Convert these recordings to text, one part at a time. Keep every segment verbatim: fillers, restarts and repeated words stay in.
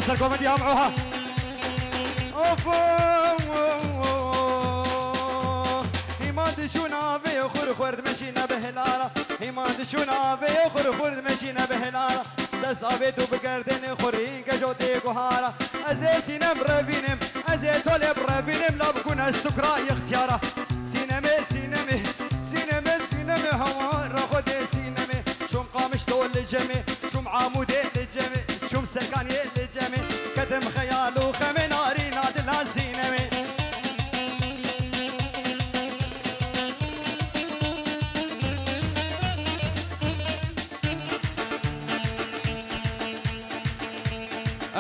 Ser komedî am oha. Of, oh, oh, oh. Hîman dişû navê xur xurt meşîne bi hilala. Hîman dişû navê xur xurt meşîne bi hilala. Dest avê tu bi gerdên xurî gejo tê guhara. Ez ê sînem revînim, ez ê tolê bi revînim, la bikun ez tu kira ixtiyara. Sînemê, sînemê, sînemê, sînemê, hewara xwe dê sînemê. Çûm Qamişlo li cemê, çûm Amûdê li cemê, çûm Serkaniyê li cemê, ketim xeyal û xemê narîna dila Sînemê.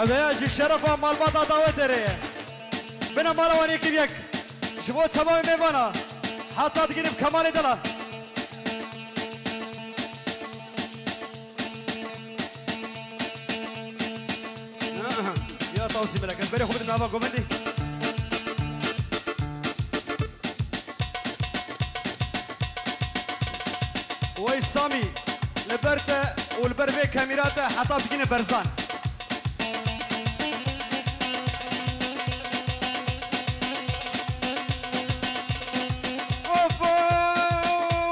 Ev heya ji şerefa malbata dawetê re ye. Bine mala wan yekî bi yek. Ji bo temamê mêvana heta digihînim Kemalê Delal. Ya tawsî melek, ez berê xwe bidim nava govendî. Wey Samî, li ber te û li ber vê kamîra te heta bigihîne berzan. Of, of!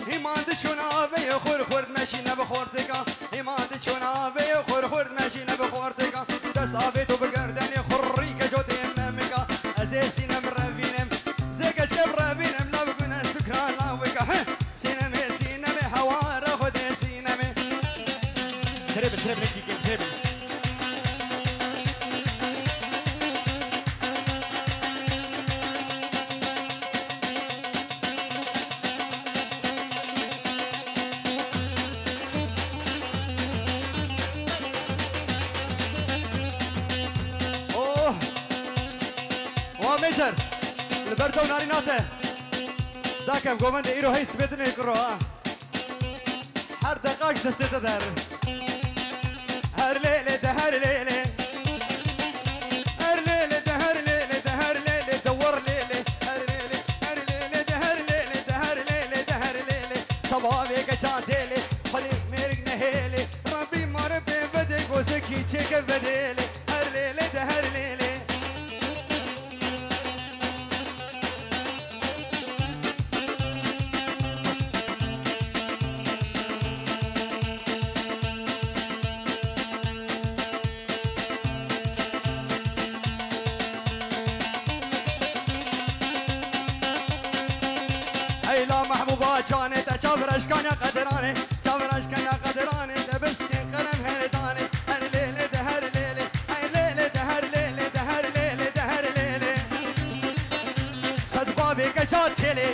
Hîman diçû navê xurt xurt meşîne bi xortika. Hîman diçû navê xurt xurt meşîne bi xortika. Dest avê tu bi gerdenê xurrî keco tê memika. Ez ê sînem revînim, zê keçke bi revînim, la bigune sukra lawika. He! Sînemê, sînemê, hewara xwe dê sînemê. Tirê bin, tirê bin, tirê bin. Oh! Wa Mecer, li ber te û narîna te. Dakem govendê îro hey sibê dinê kuro ha. Her deqak destê te der. Her lê lê de her lê lê. Her lê lê de her lê lê de her lê lê de war lê lê. Her lê lê, her lê lê de her lê lê de her lê lê de her lê lê. Sabavê keça têlê, xwedê mêrik nehêlê. Rabbî mare pê vedê gozekî çêke vedêlê. Her lê lê de her lê lê. Heyla mehbûba canê te çav reşkane qediranê, çav reşkane qediranê te biskê qelem hêdanê. Her lê lê de her lê lê, her lê lê de her lê lê de her lê lê de her lê lê. Sed bavê keça têlê,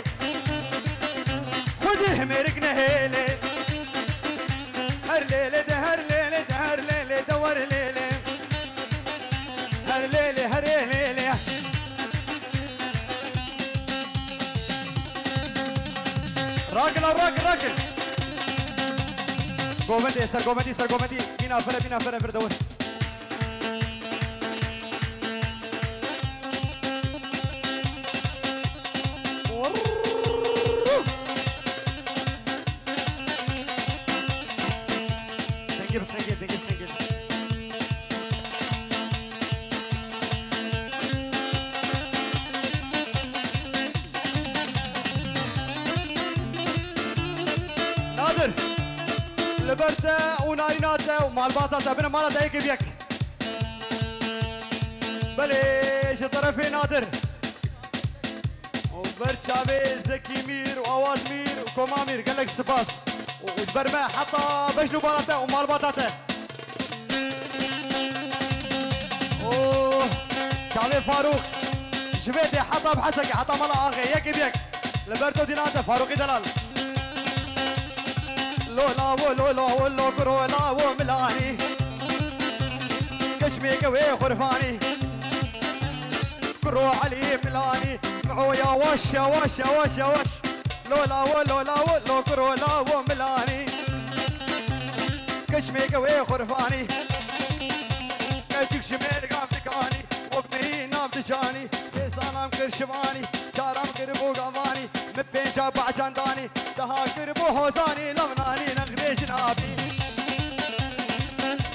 xwedê himêrik nehêlê. Her lê lê de her lê lê de her lê lê de wer lê lê. Her lê lê, her lê lê. Rakil, rakil, rakil. Govendê, ser govendî, ser govendî. Mîna fere, mîna fere, vir dewir. Dengê bi sengê, dengê bi sengê. Nadir, li ber te û nayîna te û malbata te bine mala te yekê bi yek. Belê, ji terefê Nadir. Û ber çavê Zekî Mîr û Awaz Mîr û Koma Mîr gelek spas. Û ji ber me heta bejn û bara te û malbata te. Û çavê Farûq ji vê dê heta bi Hesekê, heta mala axê, yekê bi yek. Li ber to dîna te Farûqî Delal. Lo lawo, lo lawo, lo kuro lawo milanî. Keşmê ke wê xurfanî. Kuro Elî Milanî. Miho yawaş, yawaş, yawaş, yawaş. Lo lawo, lo lawo, lo kuro lawo milanî. Keşmê ke wê xurfanî. Keçik ji mêrgan dikanî. Wek mehî nav dicanî. Sê salam kir şivanî. Çaram kir bo gavanî. Min pênca bacan danî. Daha kir bo hozanî. Lavnanî nexrê jinabî.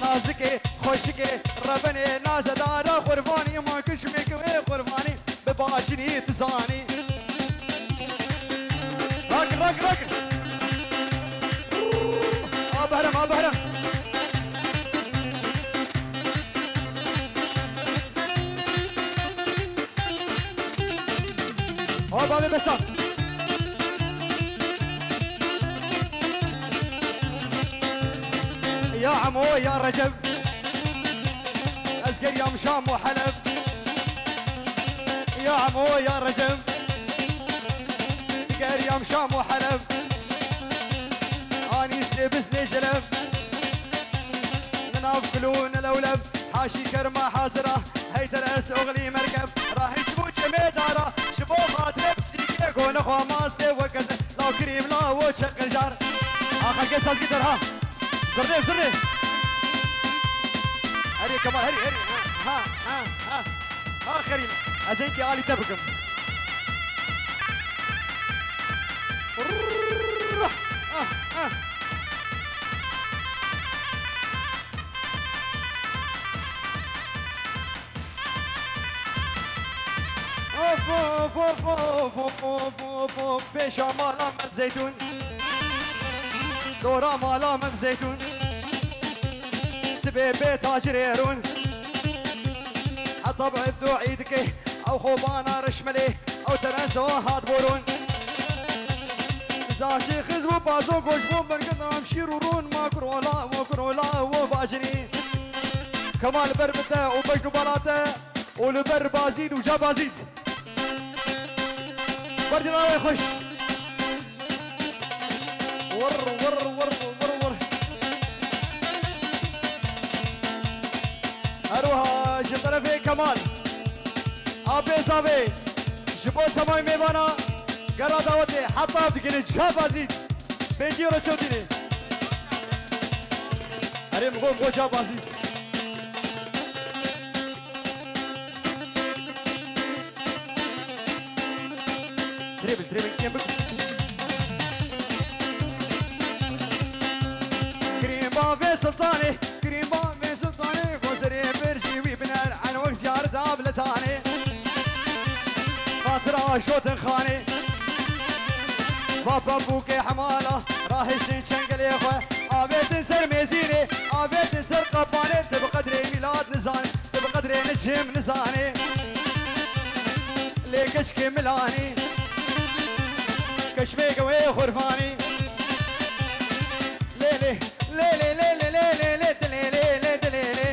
Nazikê Xweşikê rebenê nazedara qurbanî, ma kişmê wê qurbanî, bi başinî tu zanî. Rakin, rakin, rakin. A Behrem, a Behrem. Hop, abi, besa. Ya Emo, ya Recep. Ez geriyam Şam û Heleb. Ya Emo, ya Recep. Geriyam Şam û Heleb. Anî sê biz lê jeleb. Li nav kulû ne lewleb. Haşî kerma hazira. Heyder ez oxlî merkeb. Rahî ji bo çemê dara. Ji bo xatirê pisîkê go nexwe mastê weke ze. Law kirîm lawo çeqil jar. Axa kes sazgî der ha. Zirnê, zirnê. Herî Kemal, herî, herî. Ha, ha, ha. Ha, xerî. Ez ên ki alî te bikim. Ah, ah. Of, of, of, of, of, of, of, of. Pêşa mala me bi zeytûn. Dora mala me bi zeytûn. Sibê bê tacirê rûn. Heta bi duî dike. Ew xobana rişmelê. Ew terenso hat borûn. Zaşê xiz bû pazo goş bû bergin am şîr û rûn ma kurola wo kurola wo bajinî. Kemal ber bi te û bejn û bala te. Û li ber Bazîd û ca Bazîd. Berdî navê xweş. Wir, wir, wir, wir, wir. Her wiha ji terefê Kemal. Apê Zavê. Ji bo temamê mêvana. Gera dawetê. Heta digihîne ca Bazîd. Pêncî euro çew tîne. Erê, min got, min got ca Bazîd. Dirê bin, dirê bin, kêm bik. Kirîn bavê Sultanê, kirîn bavê Sultanê, gozerê bir jî wî biner, en wek ziyareta bi letanê. Xatira şotin xanê. Va pepûkê hemala, rahiştin çengelê xwe. Avêtin ser mêzînê, avêtin ser qapanê, tu bi qedrê mîlad nizanê. Tu bi qedrê Necim nizanî. Lê keşkê milanî. Keşmê gewê xurfanî. Lê lê, lê lê, lê lê, lê lê, lê lê, dilê lê, lê dilê lê.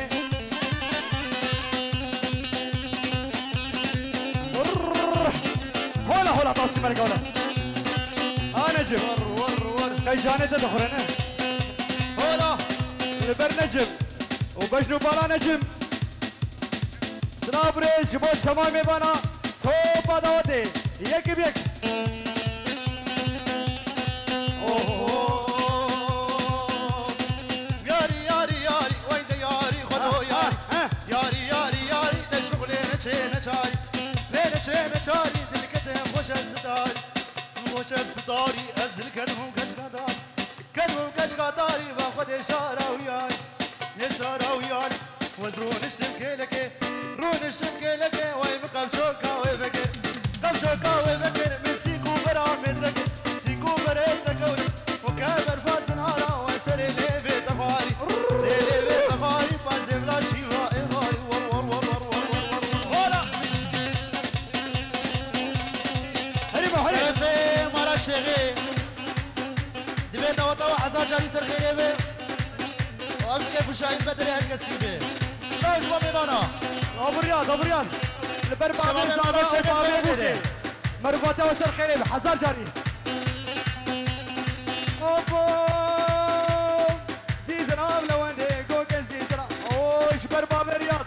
Hola, hola, tasî merga hola. A Necim. Qey canê te dixure ne? Hola. Li ber Necim. Û bejn û bala Necim. Silav birêz ji bo çema mêvana topa dawetê. Yek bi yek. Oho. Yarî, yarî, yarî, wey de yarî, Xwedo yarî. Heh, heh. Yarî, yarî, yarî, de şixulê neçê neçarî. Lê neçê neçarî, dilketim xweş ez sitarî. Xweş ez sitarî, ez dilketim keşka darî. Kedim keçka tarî va Xwedê şara wî yarî. Yê şara wî yarî. Wez rûniştim kêlekê, rûniştim kêlekê, wey min qevçoka wê vekir. Qevçoka wê vekir, min sîk û bera mêze kir, sîk û berê te kewrî. Û ke berfa sinara, we serê lêvê te xwarî. Lê lêvê te xwarî, paş dêvla şîva ê xwarî. War, war, war. Hola! Herî be, herî. Şerefê mala şêxê. Divê daweta we hezar carî ser xêrê be. Ev kêf û şahîn be dilê her kesî be. Spas bo mêvana. Dabiryan, dabiryan. Li ber bavê Zava û bavê Bûkê. Merivata we ser xêrê be. Hezar carî. Of, of. Zîzir av lewendê, goke zîzir av. O, ji ber bavê Riyad.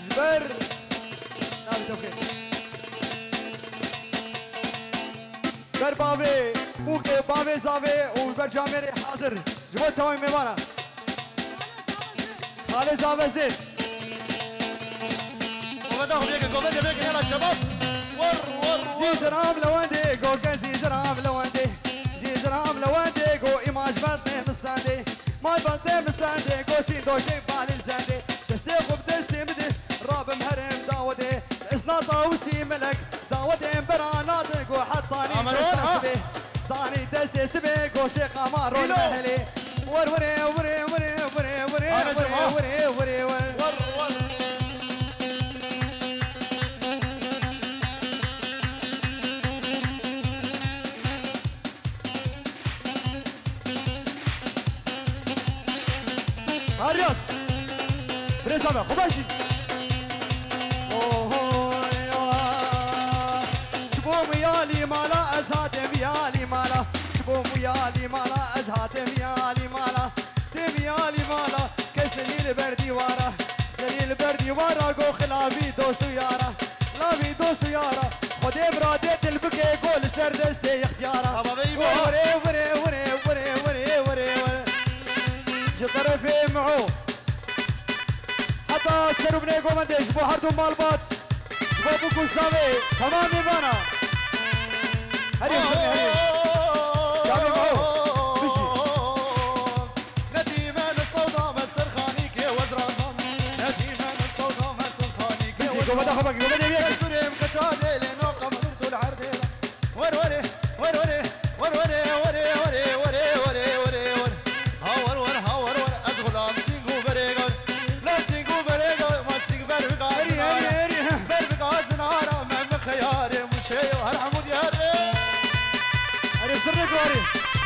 Ji ber. Navê te xêr. Ber bavê Bûkê, bavê Zavê û ber camêrê hazir. Ji bo temamê mêvana. Xalê Zave Zêd. Goveda xwe bêke, govede bêke, yala şebab. War, war, war. Zîziram lewendê, goke zîziram lewendê. Zîz- Selam Lewendê, go îmaj bendê mistendê. May bendê mistendê, go sîndoşê balî zendê. Destê xwe bi destê min de, rabim herim dawetê. Esna Tawusî melek, dawetên bera nadin, go hetanî Aman destê Esna. Sibê. Tanî destê sibê, go sê qama rol Mîlo. Mehelê. Wer werê, werê, werê, werê, werê, Anacığım, werê, ah. Werê, werê, werê. Wer, wer. Feryat! Birêza me, xwe baş î. Oho, ya. Ji bo miyalî mala ez hatim yalî mala. Ji bo miyalî mala ez hatim yalî mala. Têm yalî mala, kes nenî li ber dîwara. Serî li ber dîwara, go xilavî dost û yara. Xilavî dost û yara. Xwedê miradê dil bike, go li ser destê ixtiyara. Baba bey, Go baba. Were, were, were, were, were, were, were. Ji terefê Miho. Heta ser û binê govendê ji bo her du malbat. Ji bo bûk û zavê. Tamam mêvana. Herî huzurê, herî. Çavê Miho. Bijî. Nedîme li sewda me ser xanîkê wez razan. Nedîme li sewda me ser xanîkê Bijî, wez goveda razan. Xwe bak, goveda yek. Ser kurêm keça lêlê no qemir tu li erdê. Wer werê, wer werê, wer werê, werê, werê, werê, werê, werê, wer. Ha wer wer, ha wer wer, ez xulam sîng û berê gar. La sîng û berê gar, ma sîng ber bika Herî, herî, zinara. Herî, ha. Ber bika zinara, me min xeyarê muşê yo, her hemû diyarê. Herî, zirrê guarê.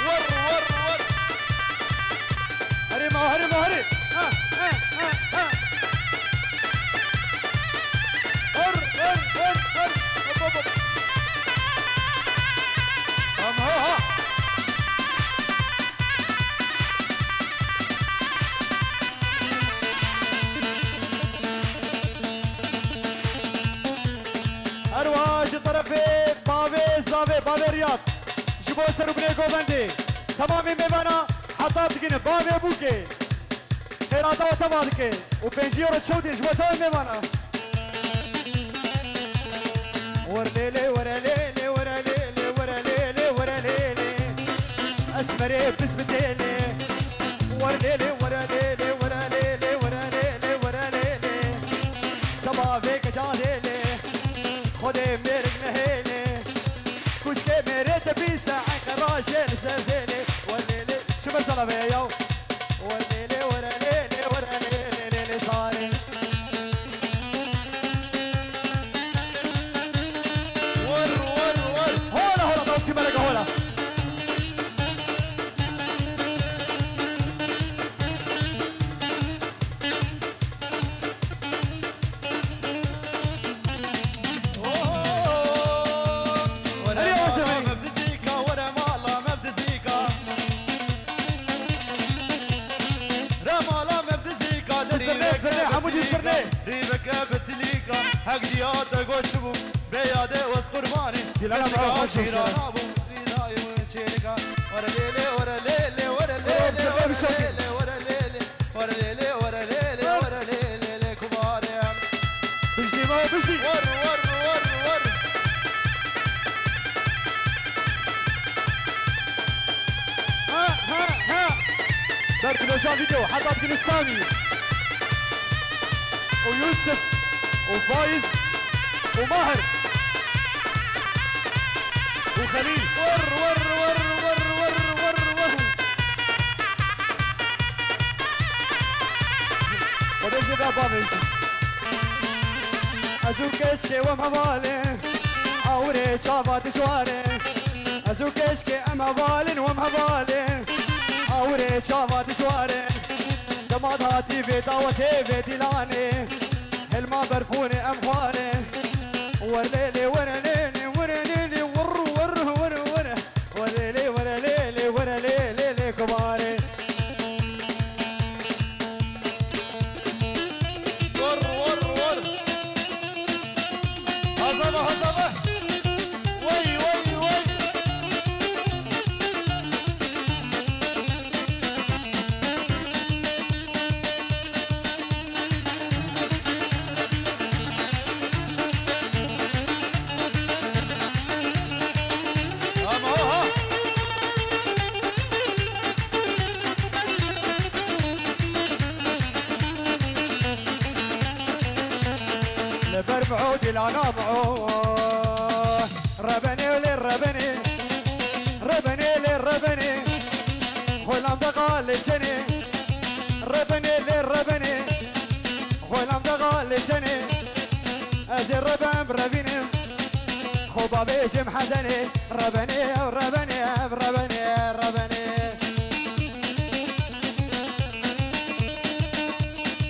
Wer, wer, wer. Herî, ma herî, ma herî. Ha, ha, ha, ha. Her, her, her, her. Hop, hop, hop. Tamam, ha, ha. Her wiha ji terefê bavê zavê, bavê Riyad. Ji bo ser û binê govendê. Temamê mêvana heta digihîne bavê bûkê. Xêrata we teva dike û pêncî euro çew dîn ji bo tevê mêvana. Were lê lê, were lê lê, were lê lê, were lê lê, were lê lê. Esmerê biz bi têlê. Were lê lê, were lê lê, were lê lê, were lê lê, were lê lê. Seba vê keca lê lê. Xwedê mêrik nehêlê. Kuşkê mêrê te bîse Enqera jê li ser zêlê. Were lê lê. Çi mesela be ya? Were lê lê, were lê lê, were lê lê lê lê sarê. Wer, wer, wer. Hola, hola, dansî meleke hola. Were mala me bi dizîka, were mala me bi dizîka. Re mala me bi dizîka, derî Zirnê, veke zirnê, bi hemû dî tilîka, zirnê. Rî veke bi tilîka. Hek diya te got çi bû, bê yadê wez qurbanê. Dîlana Bi me tilîka xweş şîra şîra. Nabû, rî dayê wê çêlika. Were lê lê, were lê lê, were lê Oğlum, lê, zirnê were bir şey. Lê lê, were lê lê. Were lê lê, were lê lê, were lê lê lê, kumarê em. Bijî me, bijî. Wer, wer, wer, wer. Ha, ha, ha. Berk Lojan video, heta digihîne Samî. Û Yusuf. Û Faiz. Û Mahir. Û Xelîl. Wer, wer, wer, wer, wer, wer, wer. Xwedê jê ve bavêjî. Ez û keşkê wem hevalê, awirê çava dijwar e. Ez û keşkê em hevalin, wem hevalê, awirê çava dijwar e. Dema datî vê dawetê vê dîlanê, hilma berfûnê em xwarê. Wer lê lê, were lê lê, were lê lê, wurr, wurr, wurr, wurr. Were lê, were lê lê, were lê lê lê kumarê. Wor, wor, wor. Hazava, hazava. Wey, wey, wey. Ber mi'o dîlana mi'o. Rebenê lê rebenê. Rebenê lê rebenê. Xulam de xalê çenê. Rebenê lê rebenê. Xulam de xalê çenê. Ez ê rebem revînim. Xwe bavêjim hezenê. Rebenê ew rebenê ev rebenê rebenê.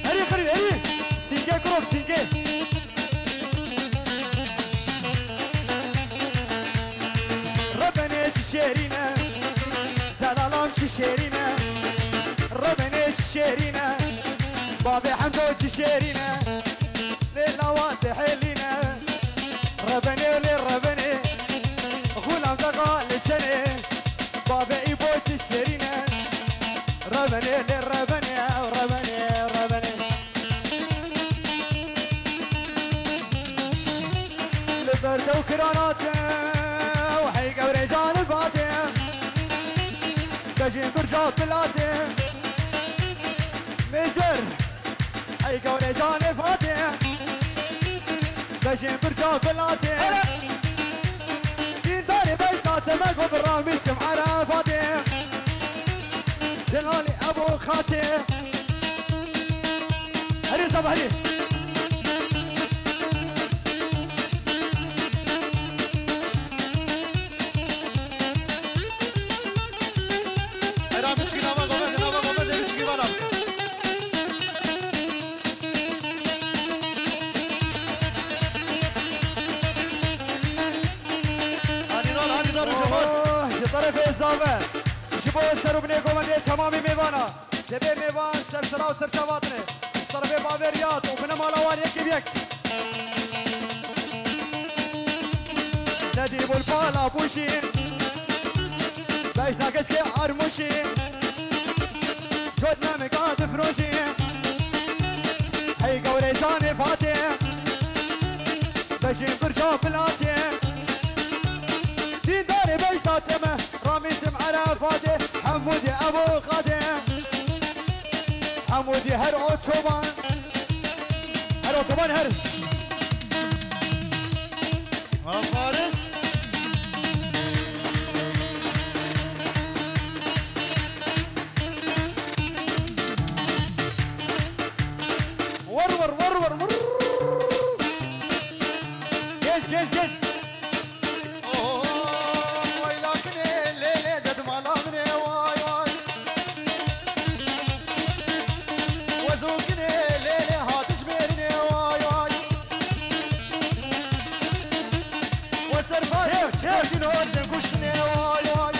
Herî xirî herî. Sîngê kurok sîngê. Rebenê çi şêrîn e, delalam çi şêrîn e. Rebenê çi şêrîn e, bavê Hemdo çi şêrîn e. Lê lawa dihêlîne. Rebenê lê rebenê, xulam de xalê çenê. Bavê Îbo çi şêrîn e. Rebenê lê rebenê, rebenê, rebenê. Li ber dew kirana te, hey gewrê canê Fatê. Bejên birca Pilatê. Mêjir, hey gewrê canê Fatê. Bejên birca Pilatê. Dîndarê beşta te me got bi ramîsim Erefatê. Celalî Ebu Xatê. Herî zaf herî. Era biçkî nava gome, nava gome de biçkî vana. Hanî dar, hanî dar û cemal. Oh, ji terefê zave. Ji bo ser û binê govendê temamî mêvana. Divê mêvan ser sera û ser çava tine. Ji terefê bavê Riyad û bine mala wan yekê bi yek. Nedî bul pala bûşî. Beşna keşkê armûşî. Got me mika difroşî. Hey gewrê canê Fatê. Beşên birca Pilatê. Dîndarê beşta te me. Ramîsim Erefatê, Hemûdî Ebu Qadê. Hemûdî her otoban. Her otoban her. Ha Faris. Vur, vur, vur, vur, vur. Geç, geç, geç. Oy, lakinê lê lê dedmala min ê, way, way. Wezokine lê lê hatiş mêrine, way, way. We serfayê Çek, çek. Kurdîn ortin kuştine, way, way.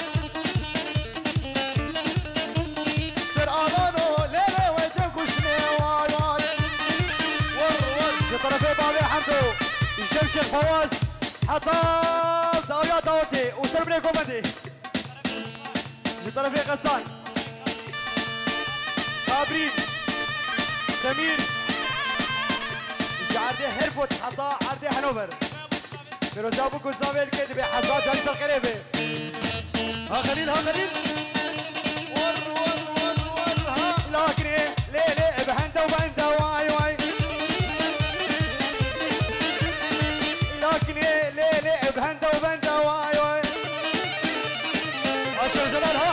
Ser alano lê lê we tim kuştine, way, way. Wur, wur. Ji terefê bavê Hemdo, Şevşek Fawaz, heta dawiya dawetê û ser binê govendê. Ji terefê Xesan, Kabrî, Semîr, ji erdê Herford heta erdê Henover. Pêroza bû ku zavê dike dibe heza carî ser qerê be. Ha Xelîl, ha Xelîl. Wur, wur, wur, wur, ha. Lakinê lê lê bi hende û bende, way, way. Lakinê lê lê bi hende û bende, way, way. Aşa Celal, ha.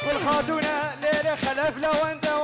Kul xatûne lê lê xelef lewende.